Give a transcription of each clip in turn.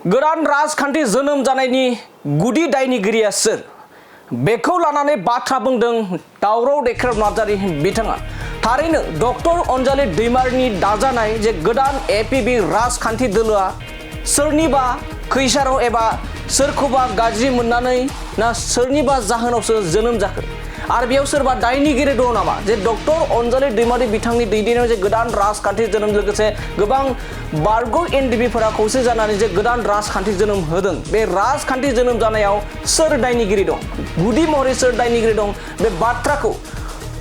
गोदान राजखान्थि जोनोम जानायनि गुदि दायनिगिरिया सोर बेखौ लानानै बाथ्रा बुंदों दावराव देख्रेब नार्जारि बिथाङा थारैनो डक्टर अनजालि दैमारिनि दाजानाय जे गोदान एपिबि राजखान्थि दोलोआ सोरनिबा खैसाराव एबा सोरखौबा गाज्रि मोननानै ना सोरनिबा जाहोनावसो जोनोम जाखो आरो बेयाव सोरबा दायनिगिरि दङ नामा जे डक्टर अनजालि दैमारि बिथांनि दैदेननायाव जे गोदान राजखान्थि जोनोम लोगोसे गोबां बारग' एनडिबिफोरा खौसे जानानै जे गोदान राजखान्थि जोनोम होदों बे राजखान्थि जोनोम जानायाव सोर दायनिगिरि दं गुदि महरै सोर दायनिगिरि दं बे बाथ्राखौ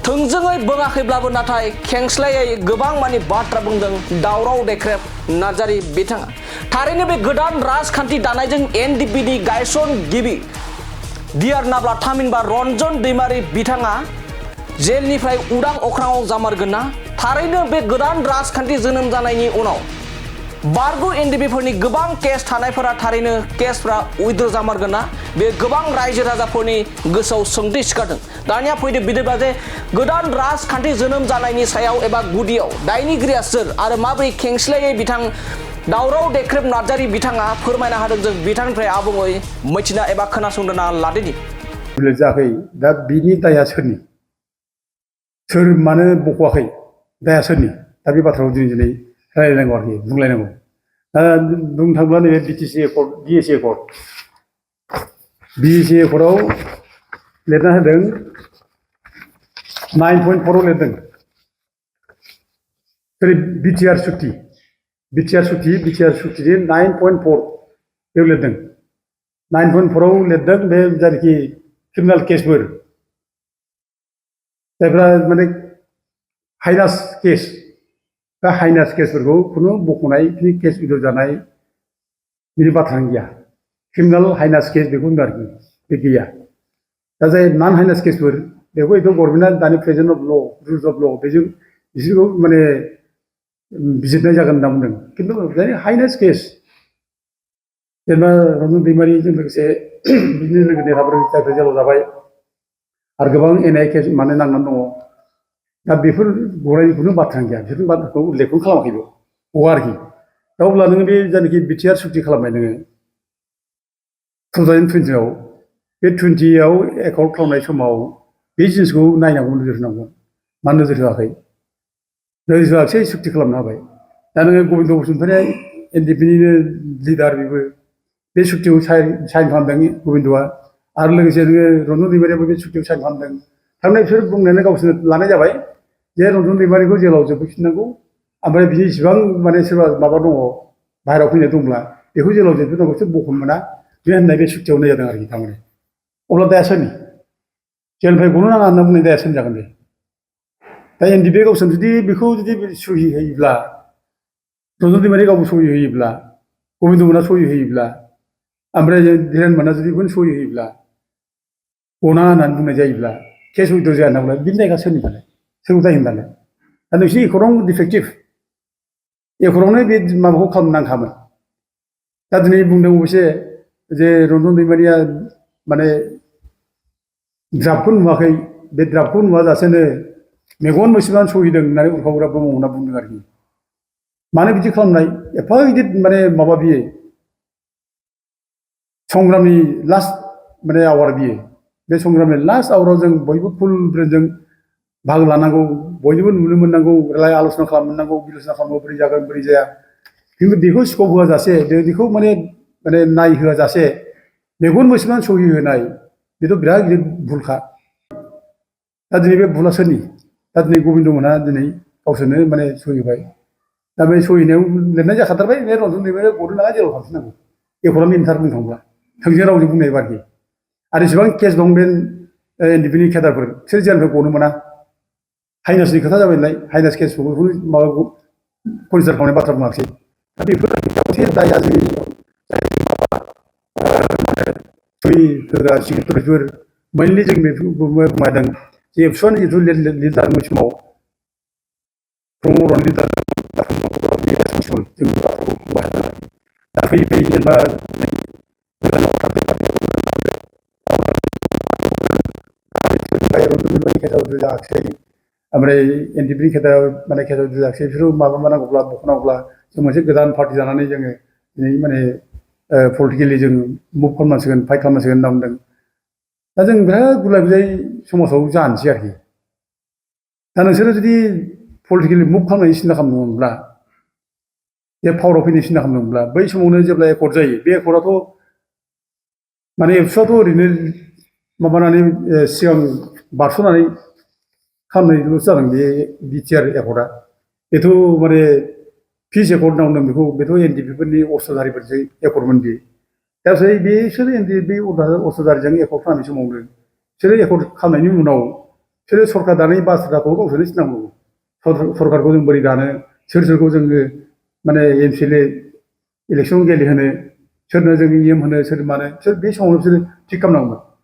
थोंजोङै बुङाखैब्लाबो नाथाय खेंस्लायै गोबां मानि बाथ्रा बुंदों दावराव देख्रेब नार्जारि बिथाङा थारैनो बे गोदान राजखान्थि दानायजों एनडिबिनि गायसनगिरि डिआर नाब्ला थामहिनबा रन्जन दैमारि बिथाङा जेलनिफ्राय उदां अख्राङाव जामारगोन ना थारैनो बे गोदान राजखान्थि जोनोम जानायनि उनाव बारग' एनडिबिफोरनि गोबां केस थानायफोरा थारैनो केसफ्रा उइद्र जामारगोन ना बे गोबां रायजो राजाफोरनि गोसोआव सोंथि सिखारदों दानिया फैदो बिदिब्ला जे गोदान राजखान्थि जोनोम जानायनि सायाव एबा गुदियाव दायनिगिरिया सोर आरो माबोरै खेंस्लायै बिथां दावराव देख्रेब नार्जारि बिथाङा फोरमायना होदों जों बिथांनिफ्राय आबुङै मिथिना एबा खोनासंना लादिनि जायाखै दा बिनि दाया सोरनि सोर मानो बख'वाखै दाया सोरनि दा बे बाथ्राखौ दिनै रायलायनांगौ आरोखि बुंलायनांगौ दा बुंनो थाङोब्ला नैबे बिटिसि एकर्ड बिएसि एकर्डआव लिरना होदों 9.4 आव लिरदों जेरै बिटिआर सुक्ति सुक्तिनि 9.4 बेयाव लिरदों 9.4 आव लिरदों बे जायखि क्रिमिनेल केसफोर जायफ्रा माने हाइनास केस बा हाइनास केसफोरखौ खुनु बख'नाय केस उइद्र जानाय बिनि बाथ्रानो गैया क्रिमिनेल हाइनास केस बेखौ होनदों आरोखि बे गैया दा जाय नन हाइनास केसफोर बेखौ गभर्नमेन्टआ दानि प्रेजेन्ट अफ ल रुल्स अफ ल बेजों बिसोरखौ माने बिजिरनाय जागोन होनना बुंदों खिन्थु हाइनास केस जेनेबा रन्जन दैमारिजों लोगोसे बिदिनो लोगो देरहाफोर जायफोर जेलाव जाबाय आरो गोबां एनआइ केस माने नांनानै दङ दा बेफोर गनायनिखौनो बाथ्रानो गैया बेफोरनि बाथ्राखौ उल्लेखखौनो खालामाखैबो गवा आरोखि दा अब्ला नोङो बे जायनाखि बिटिआर सुक्ति खालामबाय नोङो 2020 बे 20 एकर्ड खालामनाय समाव बे जिनिसखौ नायनांगौ नोजोर होनांगौ मानो नोजोर होआखै नोजोर होआखै सुक्ति खालामना होबाय दा नोङो गबिन्द बसुमतारिया एनडिपिनिनो लिडार बेबो बे सुक्तिखौ साइन खालामदों गबिन्दआ आरो लोगोसे नोङो रन्जन दैमारियाबो बे सुक्तिखौ साइन खालामदों थारमाने बिसोर बुंनायानो गावसोर लानाय जाबाय जे रन्जन दैमारिखौ जेलाव जोबहैफिननांगौ ओमफ्राय बिनि इसिबां माने सोरबा माबा दङ बाहेरायाव फैनाय दंब्ला बेखौ जेलाव जोबहैनांगौ बिसोर बख'नो मोना बे होननाय बे सुक्तियाव होनाय जादों आरोखि थारमाने अब्ला दाया सोरनि जेलनिफ्राय गनो नाङा होनना बुंनाय दाया सोरनि जागोन बे दा एनडिबिआ गावसोर जुदि बेखौ जुदि सहि होयोब्ला रन्जन दैमारि गावबो सहि होयोब्ला गबिन्द मोना सहि होयोब्ला ओमफ्राय धीरेन मोना जुदि बेखौनो सहि होयोब्ला गना होननानै बुंनाय जायोब्ला केस उइद्र जाया होनना बुंनाय बिनि जायगा सोरनि दालाय सोरखौ दाय होनदालाय दा नोंसिनि एकर्डआवनो डिफेक्टिभ एकर्डआवनो बे माबाखौ खालामनो नांखामोन दा दिनै बुंदों अबयसे जे रन्जन दैमारिया माने ड्राफ्टखौ नुवाखै बे ड्राफ्टखौ नुवाजासेनो मेगन मोसेबानो सहिदों होननानै उर्खावग्रा ब्रह्म होनना बुंदों आरोखि मानो बिदि खालामनाय एफा गिदिर माने माबा बियो संग्रामनि लास्ट माने आवार बियो बे संग्रामनि लास्ट आवाराव जों बयबो फुल ब्रेनजों बाहागो लानांगौ बयनिबो नुनो मोननांगौ राय आल'सना खालामनांगौ बिल'सना खालामनांगौ बोरै जागोन बोरै जाया खिन्थु बेखौ स्कप होआजासे बेखौ माने नायहोआजासे मेगन मोसेबानो सहि होनाय बेथ' बिराद गिदिर भुलखा दा दिनै बे भुला सोरनि दा दिनै गबिन्द मोनहा दिनै गावसोरनो माने सहि होबाय दा बे सहिनायाव लिरनाय जाखाथारबाय बे रन्जन दैमारिया गनो नाङा जेराव थांफिननांगौ एकर्डआ नेमथार बुंनो थांब्ला थोंजों रावजों बुंनाय बायदि आरो जेसेबां केस दं बे एनडिपिनि केडारफोर बिसोर जेलनिफ्राय गनो मोना हाइनासनि खोथा जाबाय नालाय हाइनास केसफोरखौ माबाखौ कनसिडार खालामनाय बाथ्रा बुङाखिसै दा बेफोर दाया जोंनि सिकिउरिटिफोर मेनलि जों बेफोरखौ बुंदों जे एबसुआनो जिथु लिडारनि समाव प्रम'टनि लिडार जों बाथ्राखौ बाहायनानै दा फैयै फैयै जेनेबा जायाखिसै ओमफ्राय एनडिपिनि खेदायाव माने खेदायाव जायाखिसै बिसोर माबा नांगौब्ला बख'नांगौब्ला जों मोनसे गोदान पार्टि जानानै जोङो दिनै माने पलिटिकेलि जों मुभ खालामनांसिगोन फाइट खालामनांसिगोन होनना बुंदों दा जों बिराद गुलाय गुजाय समाजाव जानोसै आरोखि दा नोंसोरो जुदि पलिटिकेलि मुभ खालामनायनि सिन्था खालामदोंमोनब्ला बे पावाराव फैनायनि सिन्था खालामदोंमोनब्ला बै समावनो जेब्ला एकर्ड जायो बे एकर्डआथ' माने एबसुआथ' ओरैनो माबानानै सिगां बारस'नानै खालामनायल'सो जादों बे बिटिआर एकर्डआ बेथ' माने पिस एकर्ड होनना बुंदों बेखौ बेथ' एनडिपिफोरनि अस्त्रधारिफोरसो एकर्डमोन बे दा बिसोरो बे अस्त्रधारिजों एकर्ड खालामनाय समावनो बिसोरो एकर्ड खालामनायनि उनाव बिसोरो सरकार दानायनि बाथ्राखौ गावसोरनो सिनांगौ सरकारखौ जों बोरै दानो सोरखौ जोङो माने एमसिएलए इलेक्सन गेलेहोनो सोरनो जों इएम होनो सोर मानो बिसोर बे समावनो बिसोरो थिग खालामनांगौमोन